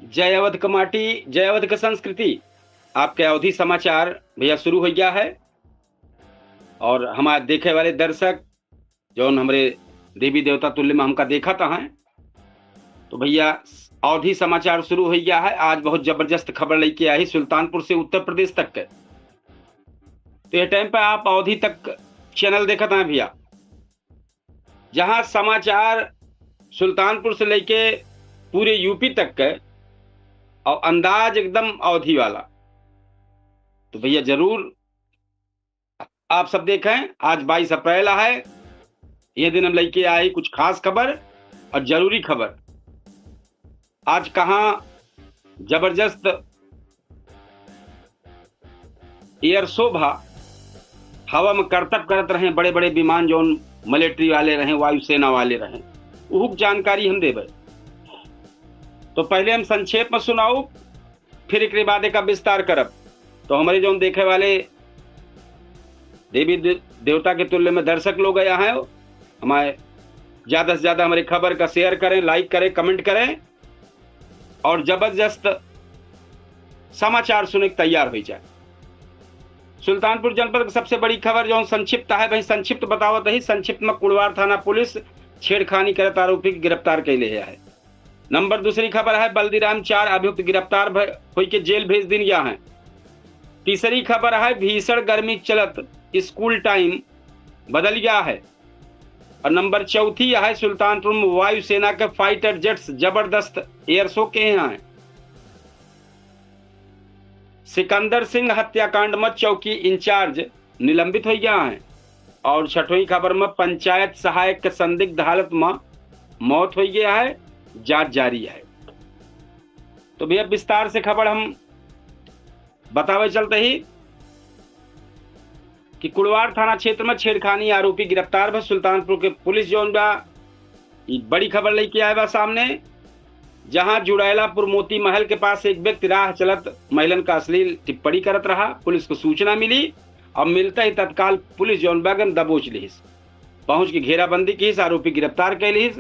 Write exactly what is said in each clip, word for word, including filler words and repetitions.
जय अवध क माटी, जय अवध क संस्कृति। आपके अवधी समाचार भैया शुरू हो गया है। और हमारे देखे वाले दर्शक जौन हमरे देवी देवता तुल्य में हमका देखत हैं, तो भैया अवधी समाचार शुरू हो गया है। आज बहुत जबरदस्त खबर लेके आई सुल्तानपुर से उत्तर प्रदेश तक के। तो ये टाइम पे आप अवधी तक चैनल देखत हैं भैया, जहां समाचार सुल्तानपुर से लेके पूरे यूपी तक के और अंदाज एकदम अवधी वाला। तो भैया जरूर आप सब देखें, आज बाईस अप्रैल है, ये दिन हम लेके आए कुछ खास खबर और जरूरी खबर। आज कहाँ जबरदस्त एयर शो भा, हवा में करतब करत रहे बड़े बड़े विमान, जौन मिलिट्री वाले रहे, वायुसेना वाले रहे, उहुक जानकारी हम देबे। तो पहले हम संक्षेप में सुनाओ, फिर एकरे बाद एका विस्तार करब। तो हमरे जौन देखे वाले देवी दे-, देवता के तुल्य में दर्शक लोग आया हैं, हमारे ज्यादा से ज्यादा हमारे खबर का शेयर करें, लाइक करें, कमेंट करें और जबरदस्त समाचार सुने के तैयार हो जाए। सुल्तानपुर जनपद की सबसे बड़ी खबर जौन संक्षिप्त है, वही संक्षिप्त बतावत ही। संक्षिप्त में कुड़वार थाना पुलिस छेड़खानी करत आरोपी के गिरफ्तार कैले है। नंबर दूसरी खबर है, बल्दीराम चार अभियुक्त गिरफ्तार भ-, होई के जेल भेज दिन गया है। तीसरी खबर है, भीषण गर्मी चलत स्कूल टाइम बदल गया है। और नंबर चौथी है, सुल्तानपुर में वायुसेना के फाइटर जेट्स जबरदस्त एयर शो के हैं। सिकंदर सिंह हत्याकांड में चौकी इंचार्ज निलंबित हो गया है। और छठवीं खबर में पंचायत सहायक के संदिग्ध हालत में मौत हो गया है, जांच जारी है। तो भैया विस्तार से खबर हम बतावे चलते ही कि कुड़वार थाना क्षेत्र में छेड़खानी आरोपी गिरफ्तार भा। सुल्तानपुर के पुलिस जौन बा, ई बड़ी खबर लेके आए बा सामने, जहां जुड़ैलापुर मोती महल के पास एक व्यक्ति राह चलत महिलन का अश्लील टिप्पणी करत रहा। पुलिस को सूचना मिली और मिलते ही तत्काल पुलिस जौन बा गन दबोच लिहिस, पहुंच के घेराबंदी किहिस, आरोपी गिरफ्तार कर लिहिस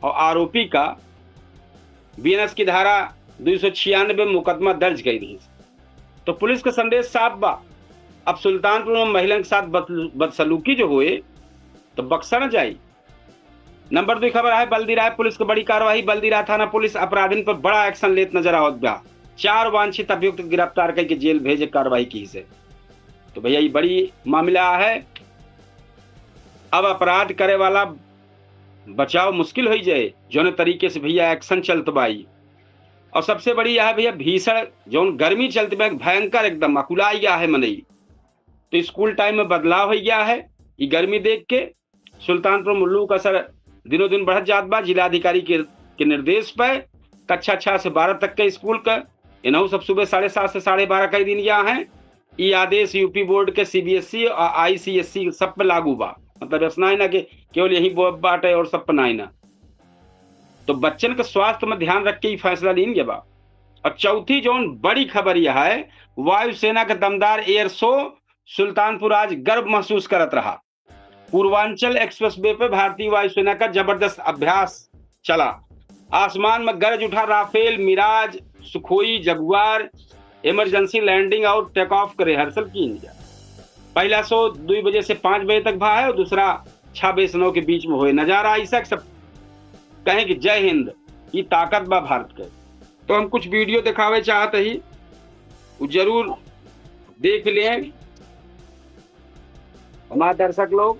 और आरोपी का बीएनएस की धारा दो सौ छियानवे मुकदमा दर्ज कर लिहिस। तो पुलिस का संदेश साफ बा, अब सुल्तानपुर में महिलन के साथ बद-, बदसलूकी जो होए तो बख्शा न जाई। नंबर दो खबर है, बल्दीराय पुलिस की बड़ी कार्रवाई। बल्दीराय थाना पुलिस अपराधिन पर बड़ा एक्शन लेत नजर आवत बा। चार वांछित अभियुक्त गिरफ्तार करके जेल भेजे कार्रवाई किहिस है। तो भैया ये बड़ी मामला है, अब अपराध करे वाला बचाव मुश्किल हो जाए, जौने तरीके से भैया एक्शन चलत बाई। और सबसे बड़ी यह भैया भीषण जौन गर्मी चलत बा, भयंकर एकदम अकुलाई गया है मनई। तो स्कूल टाइम में बदलाव हो गया है, ये गर्मी देख के सुल्तानपुर में लू का असर दिनों दिन बढ़त जात बा। जिलाधिकारी के, के निर्देश पर कक्षा छह से बारह तक के स्कूल का इनहू सब सुबह साढ़े सात से साढ़े बारह कर दिन गया है। ई आदेश यूपी बोर्ड के, सीबीएसई और आईसीएसई सब पे लागू बा। मतलब ऐसा नहीं ना कि केवल यही बो-, बाटे और सब पे नहीं ना। तो बच्चन के स्वास्थ्य में ध्यान रख के ई फैसला लीन गया बा। और चौथी जौन बड़ी खबर यह है, वायुसेना के दमदार एयर शो, सुल्तानपुर आज गर्व महसूस करत रहा। पूर्वांचल एक्सप्रेसवे पे भारतीय वायुसेना का जबरदस्त अभ्यास चला। आसमान में गरज उठा Rafale, Mirage, Sukhoi, Jaguar emergency landing और टेक ऑफ के रिहर्सल कीन गया। पहला शो दो बजे से पाँच बजे तक भा है और दूसरा छह बजे से नौ के बीच में होए। नजारा ऐसा कि सब कहें कि जय हिंद, ये ताकत बा भारत के। तो हम कुछ वीडियो दिखावे चाहते ही, वो जरूर देख लें हमारे दर्शक लोग।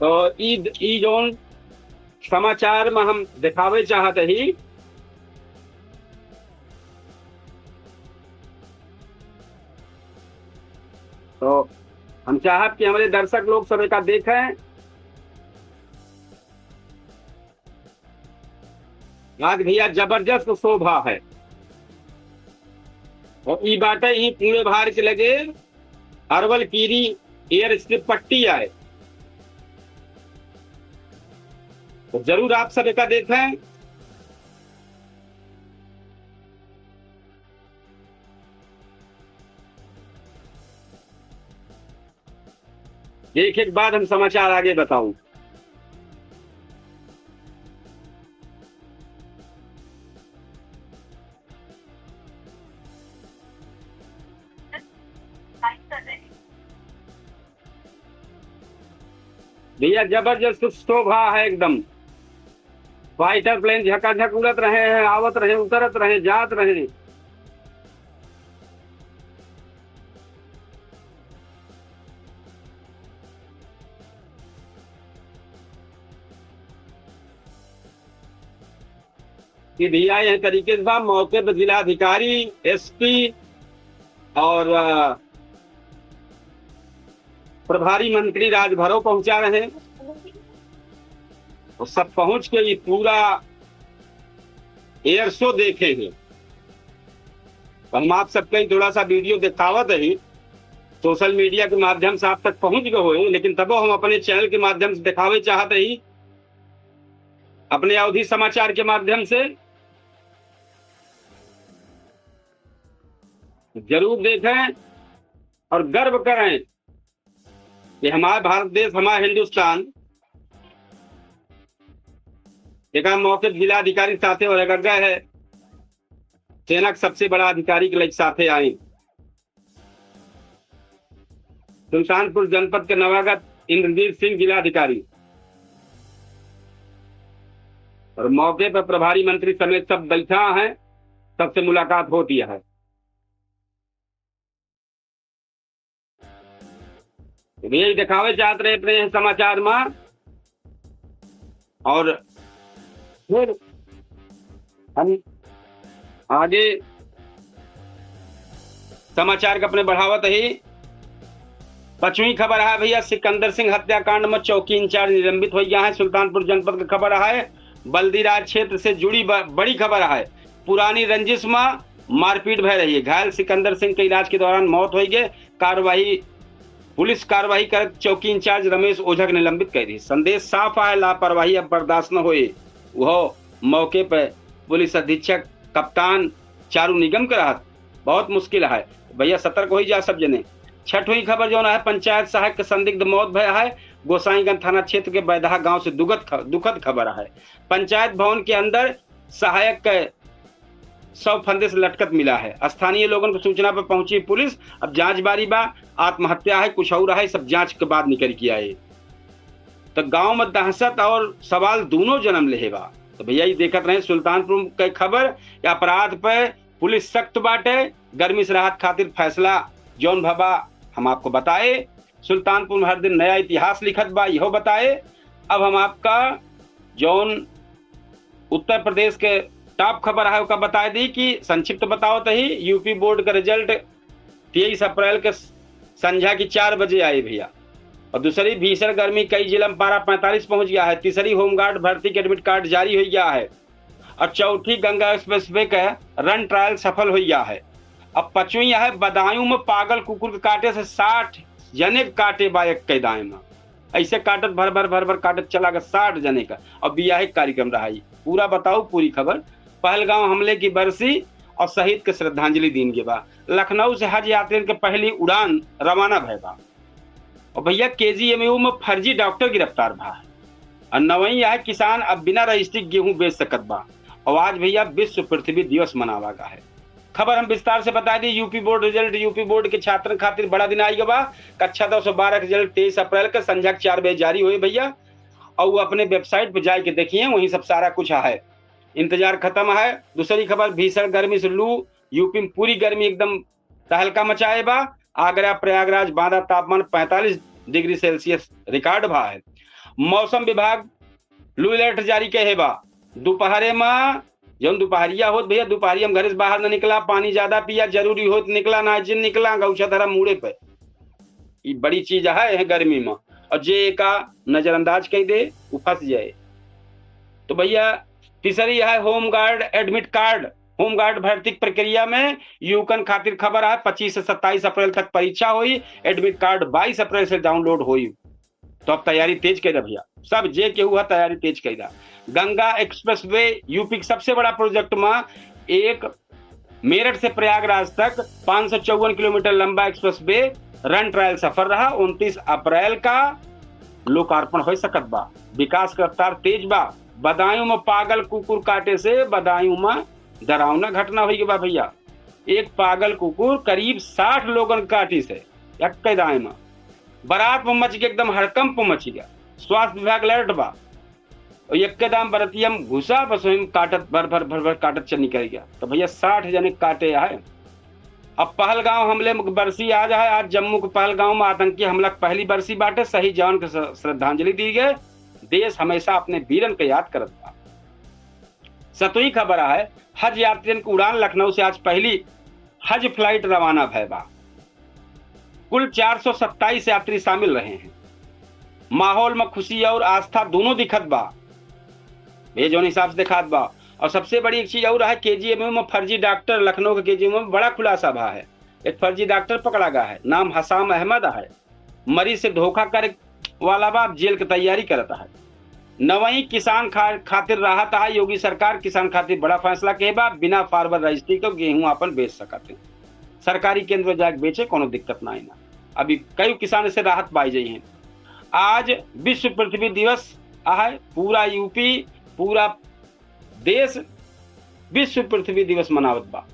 तो ई, ई जौन समाचार में हम दिखावे चाहते ही, तो हम चाहब कि हमारे दर्शक लोग सब एका देखें। आज भैया जबरदस्त शोभा है। और ई बाटे ही पूरे भार के लगे अरवल कीरी एयर स्ट्रिप पट्टी आए। तो जरूर आप सब एका देखें। एक एक बाद हम समाचार आगे बताऊं। भैया, जबरदस्त शोभा है एकदम। फाइटर प्लेन झकाझक उड़त रहे हैं, आवत रहे, उतरत रहे, जात रहे। कि भैया, यह तरीके से बा, मौके पर जिलाधिकारी, एसपी और, अ, प्रभारी मंत्री राजभरो पहुंचा रहे हैं। और सब पहुंच के ये पूरा एयर शो देखे हैं। तो हम आप सबके थोड़ा सा वीडियो दिखावत ही, सोशल मीडिया के माध्यम से आप तक पहुंच गए होए, लेकिन तबो हम अपने चैनल के माध्यम से दिखावे चाहत ही, अपने अवधी समाचार के माध्यम से। जरूर देखें और गर्व करें कि हमारा भारत देश, हमारा हिंदुस्तान, एक मौके जिला अधिकारी साथे और एक गए है, सेना के सबसे बड़ा अधिकारी के लग साथे आए। सुल्तानपुर जनपद के नवागत इंद्रजीत सिंह जिलाधिकारी और मौके पर प्रभारी मंत्री समेत सब बैठा है, सबसे मुलाकात होती है। तो भैया, ये दिखावे चाहत रहे अपने समाचार में। और फिर हम आगे समाचार के अपने बढ़ावत ही। पचवीं खबर है भैया, सिकंदर सिंह हत्याकांड में चौकी इंचार्ज निलंबित हो गया है। सुल्तानपुर जनपद की खबर है, बल्दीराज क्षेत्र से जुड़ी ब-, बड़ी खबर है। पुरानी रंजिश में मारपीट भय रही है। घायल सिकंदर सिंह के इलाज के दौरान मौत हो गई। कार्यवाही, पुलिस कार्यवाही कर चौकी इंचार्ज रमेश ओझा के निलंबित कर दी। संदेश साफ आए, लापरवाही अब बर्दाश्त न होए। वह मौके पर पुलिस अधीक्षक कप्तान चारू निगम के रहत बहुत मुश्किल है। भैया, सतर्क हो ही जा सब जने। छठवीं खबर जौन है, पंचायत सहायक के संदिग्ध मौत भय है। गोसाईगंज थाना क्षेत्र के बैदहा गांव से दुखद ख-, दुखद खबर है। पंचायत भवन के अंदर सहायक के शव फंदे से लटकत मिला है। स्थानीय लोगन को सूचना पर पहुंची पुलिस। अब जांच बारी बा, आत्महत्या है, कुछ और है, सब जांच के बाद निकल के आए। तो गांव में दहशत और सवाल दोनों जन्म लेहे बा। तो भैया, ये देखत रहे सुल्तानपुर के खबर कि अपराध पे पुलिस सख्त बाटे, गर्मी से राहत खातिर फैसला जौन भबा हम आपको बताए। सुल्तानपुर में हर दिन नया इतिहास लिखत बा, इहो बताए। अब हम आपका जौन उत्तर प्रदेश के टॉप खबर है, ओका बताए दी कि संक्षिप्त बताओ तही, यूपी बोर्ड का रिजल्ट तेईस अप्रैल के संझा की चार बजे आई भैया। और दूसरी भीषण गर्मी, कई जिला में पारा पैंतालीस पहुंच गया है। तीसरी होमगार्ड भर्ती के एडमिट कार्ड जारी हो गया है। और चौथी गंगा एक्सप्रेसवे का रन ट्रायल सफल हो गया है। अब पचवीं है, बदायूं में पागल कुकुर के काटे से साठ जने के काटे बा एक कैदाए में। ऐसे काटत भर भर भर भर काटत चला गया साठ जने का। और बियाहे के कार्यक्रम रहा। पूरा बताओ पूरी खबर। पहलगांव हमले की बरसी और शहीद के श्रद्धांजलि दीन के बा। लखनऊ से हज यात्रियन के पहली उड़ान रवाना भय बा। और भैया, केजीएमयू में फर्जी डॉक्टर गिरफ्तार भा है। और नवई है, किसान अब बिना रजिस्ट्री गेहूं बेच सकत बा। और आज भैया, विश्व पृथ्वी दिवस मनावा गा है। खबर हम विस्तार से बता दी। UP board result, UP board के छात्रन खातिर बड़ा दिन आई गवा। कक्षा दस और बारह के रिजल्ट तेईस अप्रैल के संझा के चार बजे जारी होई भैया। और वो अपने वेबसाइट पे जाए के देखिए, वहीं सब सारा कुछ है। इंतजार खत्म है। दूसरी खबर, भीषण गर्मी से लू, यूपी में पूरी गर्मी एकदम तहलका मचाए बा। आगरा, प्रयागराज, बांदा तापमान पैंतालीस डिग्री सेल्सियस रिकॉर्ड भा है। मौसम विभाग लू अलर्ट जारी कहे बा। दोपहरे में, जौन दोपहरिया होत भैया, दोपहरिया में घरे से बाहर न निकला, पानी ज्यादा पिया, जरूरी होत निकला, ना जिन निकला, गौछा धरा मूड़े पे। ई बड़ी चीज है यह गर्मी में। और जे एका नजरअंदाज कई दे, उ फंस जाए। तो भैया, तीसरी है होमगार्ड एडमिट कार्ड। होमगार्ड भर्ती की प्रक्रिया में युवकन खातिर खबर है, पच्चीस से सत्ताईस अप्रैल तक परीक्षा होई। एडमिट कार्ड बाईस अप्रैल से डाउनलोड होई। तो अब तैयारी तेज कर दे भैया, सब जे केहू है तैयारी तेज कर दा। गंगा एक्सप्रेसवे यूपी के सबसे बड़ा प्रोजेक्ट में एक मेरठ से प्रयागराज तक पाँच सौ चौवन किलोमीटर लंबा एक्सप्रेसवे रन ट्रायल सफर रहा। उनतीस अप्रैल का लोकार्पण हो सकत बा। विकास की रफ्तार तेज बा। बदायूं में पागल कुकुर काटे से बदायूं में डरावना घटना हो गई बा भैया। एक पागल कुकुर करीब साठ लोगन के काटी से एक कैदाए में। बारात में मच गया, एकदम हड़कंप मच गया। स्वास्थ्य विभाग alert बा। और यक्के दाम बरतिया में घुसा, बस वहीं काटत भर भर भर भर काटत चल निकल गया। तो भैया, साठ जने काटे आए। अब पहलगाम हमले में बरसी आज है, आज जम्मू के पहलगाम में आतंकी हमला के पहली बरसी बाटे। शहीद जवान के श्र-, श्रद्धांजलि दी गए। देश हमेशा अपने वीरन के याद करत बा। सतवीं खबर है, हज यात्रियन की उड़ान। लखनऊ से आज पहली हज flight रवाना भय बा। कुल चार सौ सत्ताईस यात्री शामिल रहे हैं। माहौल में खुशी और आस्था दोनों दिखत बा, ये जौन हिसाब से दिखात बा। और सबसे बड़ी एक चीज और है, केजीएमयू में फर्जी डॉक्टर, लखनऊ के केजीएमयू में बड़ा खुलासा भा है। एक फर्जी डॉक्टर पकड़ा गया है, नाम हसाम अहमद है, मरीज से धोखा करे वाला बा, अब जेल के तैयारी करत है। नवई किसान खा-, खातिर राहत है, योगी सरकार किसान खातिर बड़ा फैसला के बा, बिना forward registry के गेहूं आपन बेच सकत है, सरकारी केंद्र में जाके बेचे, कोनो दिक्कत ना आई ना। अभी कई किसान से राहत पाई जाई हैं। आज विश्व पृथ्वी दिवस आहे, पूरा यूपी, पूरा देश विश्व पृथ्वी दिवस मनावत बा।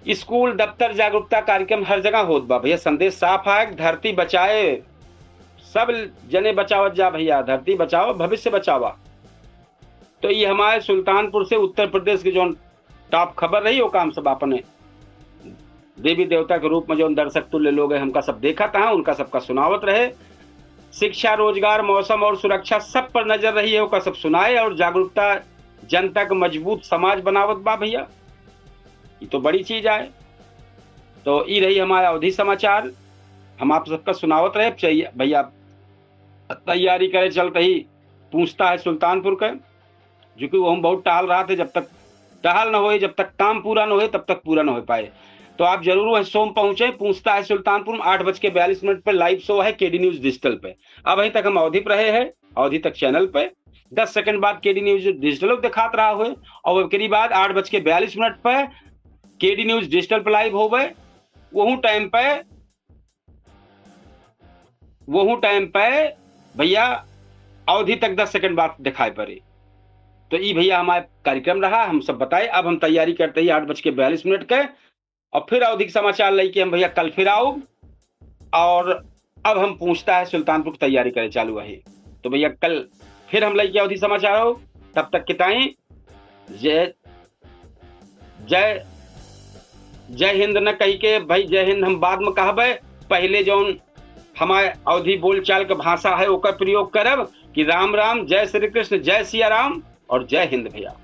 स्कूल, दफ्तर, जागरूकता कार्यक्रम हर जगह होत बा भैया। संदेश साफ है, धरती बचाए, सब जने बचावत जा भैया, धरती बचाओ, भविष्य बचावा। तो ये हमारे सुल्तानपुर से उत्तर प्रदेश की जौन top खबर रही, वो काम सब आपने देवी देवता के रूप में जौन दर्शक तुल्य लोग हैं, हमका सब देखत हैं, उनका सबका सुनावत रहे। शिक्षा, रोजगार, मौसम और सुरक्षा, सब पर नजर रही है, ओका सब सुनाए और जागरूकता, जनता के मजबूत समाज बनावत बा भैया। ये तो बड़ी चीज आए। तो ई रही हमारा अवधी समाचार, हम आप सबका सुनावत रहे। चलिए भैया, तैयारी करे चलत ही पूछता है सुल्तानपुर के, जो कि वो हम बहुत टहल रहा थे, जब तक टहल न होए, जब तक काम पूरा न होए, तब तक पूरा न हो पाए। तो आप जरूर वह सोम पहुंचे, पूछता है सुल्तानपुर में आठ बज के बयालीस मिनट पे live show है केडी न्यूज डिजिटल पे। अब वहीं तक हम अवधी पे रहे हैं, अवधी तक चैनल पे दस सेकंड बाद केडी न्यूज डिजिटल दिखात रहा हुए, और ओकरी बाद आठ बज के बयालीस मिनट पे केडी न्यूज डिजिटल पे live होवे। वहू टाइम पे, वहू टाइम पे भैया अवधी तक दस सेकंड बाद दिखाई पड़े। तो ई भैया हमारा कार्यक्रम रहा, हम सब बताए। अब हम तैयारी करते ही आठ बज के बयालीस मिनट के, और फिर अवधी के समाचार लेके हम भैया कल फिर आओ। और अब हम पूछता है सुल्तानपुर की तैयारी करे चालू है। तो भैया कल फिर हम लेके अवधी समाचार आओ, तब तक किताई जय, जय, जय हिंद न कही के भाई, जय हिंद हम बाद में कहबे, पहले जौन हमारे अवधी बोलचाल के भाषा है ओकर प्रयोग करब कि राम राम, जय श्री कृष्ण, जय सिया राम और जय हिंद भैया।